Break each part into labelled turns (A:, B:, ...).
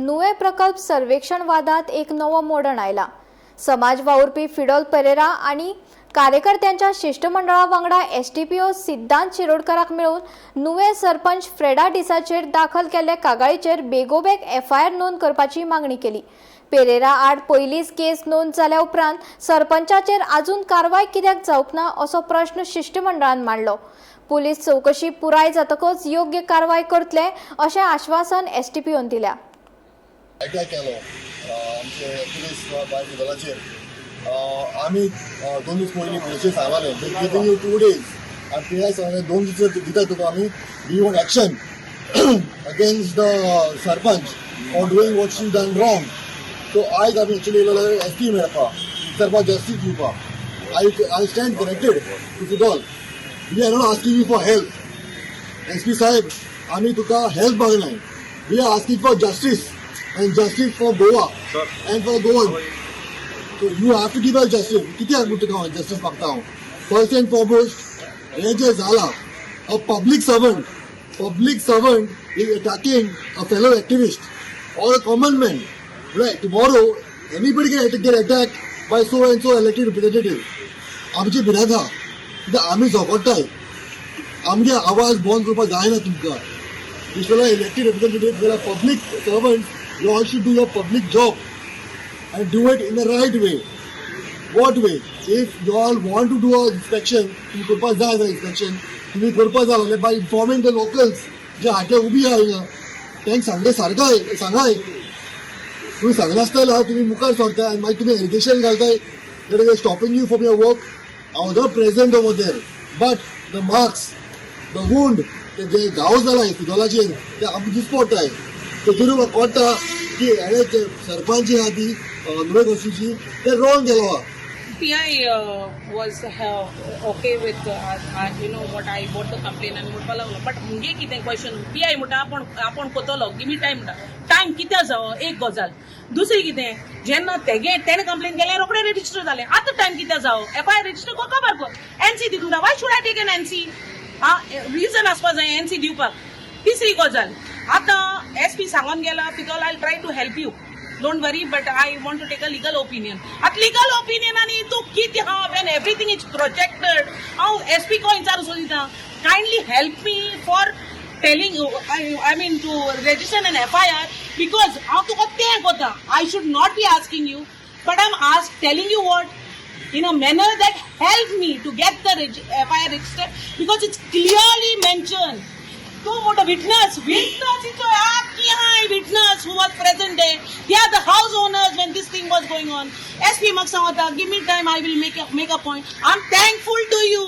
A: नुवें प्रकल्प सर्वेक्षण वादात एक नवो मोडण आयला. समाज वावुरपी फिडोल पेरेरा आनी कार्यकर्त्यांच्या शिश्टमंडळा वांगडा एसडीपीओ सिद्धांत शिरोडकराक मेळून नुवें सरपंच फ्रेडा डिसाचेर दाखल केल्ल्या कागाळीचेर बेगोबेग एफआयआर नोंद करपाची मागणी केली. पेरेरा आड पयलींच केस नोंद जाल्या उपरांत सरपंचाचेर अजून कारवाय कित्याक जावंक ना असो प्रश्न शिश्टमंडळान मांडलो. पुलीस चवकशी पुराय जातकच योग्य कारवाय करतले अशें आश्वासन एसडीपीओन दिल्या.
B: अटॅक केलो आमचे पुलीस बाय दलाचेर. आमी 2 दीस पयलीं पुलिशेक सांगलें, giving you 2 days. आनी पी I सांगलें, 2 दीस दिता तुका आमी. We want action against the sarpanch for doing what she done wrong. So आयज आमी एक्चुअली येयलेले एस पी मेळपा, विचारपाक, जस्टीस दिवपाक. I stand corrected to Fidol, we are not asking you for help. SP साहेब, आमी तुका help मागनाय. We are asking for justice and justice for Goa and for Goan. So you have to give us justice. कित्याक म्हणटा तुका हांव justice मागता हांव? First and foremost, हें जें जाला, a public servant is attacking a fellow activist or a common man, right? Tomorrow anybody can get attack by so and so elected representative. आमची भिरांत आहा कित्याक आमी झगडटाय, आमगे आवाज बंद करपाक जायना तुमकां. This fellow elected representative, you are public servant, you all should do your public job and do it in the right way. What way? If you all want to do a inspection, तुम्ही करपाक जाय जाल्यार inspection तुम्ही करपाक जाय जाल्यार by informing the locals जे हाटे उबी आहा हिंगा, तांकां सांगले सारकाय सांगाय. तुम्ही सांगनासतना तुम्ही मुखार सरताय आनी मागीर तुमी एलिगेशन घालताय that is stopping you from your work. I was not present over there, but the marks, the wound, ते जे घाव जाला फिदोलाचेर ते आमकां दिस पडटाय. तेतून म्हाका कळटा की हेणे ते सरपंच जी आहा ती नुवें कॉन्स्टिट्युन्सी ते रॉंग केलो आहा.
C: PI was okay with what I what the complaint आनी म्हणपाक लागलो, बट मुगे कितें क्वेश्चन, पीआय म्हणटा आपूण आपूण कोतलो, गिव मी टायम म्हणटा. टायम कित्याक जावो? एक गजाल. दुसरी कितें, जेन्ना तेगे तेणें कंप्लेन केलें, रोखडें रेजिस्टर जालें. आतां टायम कित्याक जावो? एफआयआर रेजिस्टर कर, काबार कर. एनसी दिता म्हणटा. Why should I take an NC? Reason आसपा जाय एनसी दिवपाक. तिसरी गजाल, आतां एस पी सांगोन गेला because I try to help you, don't worry, but I want to take a legal opinion. आतां लिगल ओपिनियन आनी तूं कितें आहा when everything is projected? हांव S P co विचारूं सोदिता, kindly help me for telling, I mean, to register an FIR, because हांव तुका तें कोता. I should not be asking you, but I am ask telling you what in a manner that helped me to get the FIR registered, because it's clearly mentioned. तू मोठो witness, witness is I witness who was present there. They are the house owners when this thing was going on. SP म्हाका सांगता, give me time, I will make a point. I'm thankful to you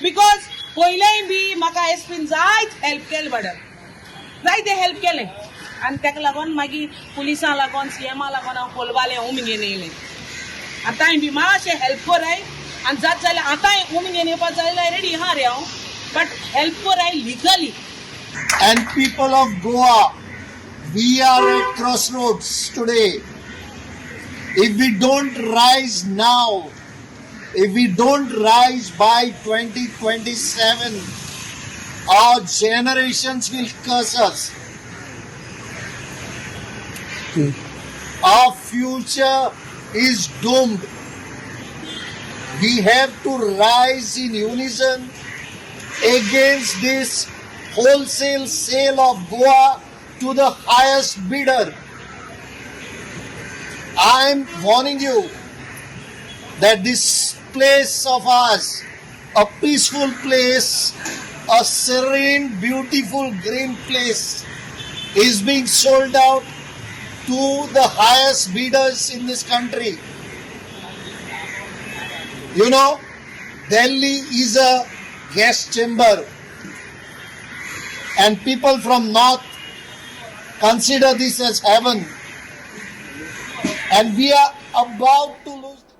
C: because पयलेय बी म्हाका एसपीन जायत help केलें, madam, जायते help केलें. आनी ताका लागून मागीर पुलिसां लागून, सीएमा लागून हांव कोलवालें उमगेन येयलें. आतांय बी मातशें हेल्प कराय आनी जात जाल्यार आतांय उमगेन येवपा जाय जाल्यार रेडी आहा रे हांव, बट हेल्प कराय legally.
D: And people of Goa, we are at crossroads today. If we don't rise now, if we don't rise by 2027, our generations will curse us. Our future is doomed. We have to rise in unison against this wholesale sale of Goa to the highest bidder. I am warning you that this place of ours, a peaceful place, a serene, beautiful green place, is being sold out to the highest bidders in this country. Delhi is a gas chamber and people from north consider this as heaven, and we are about to lose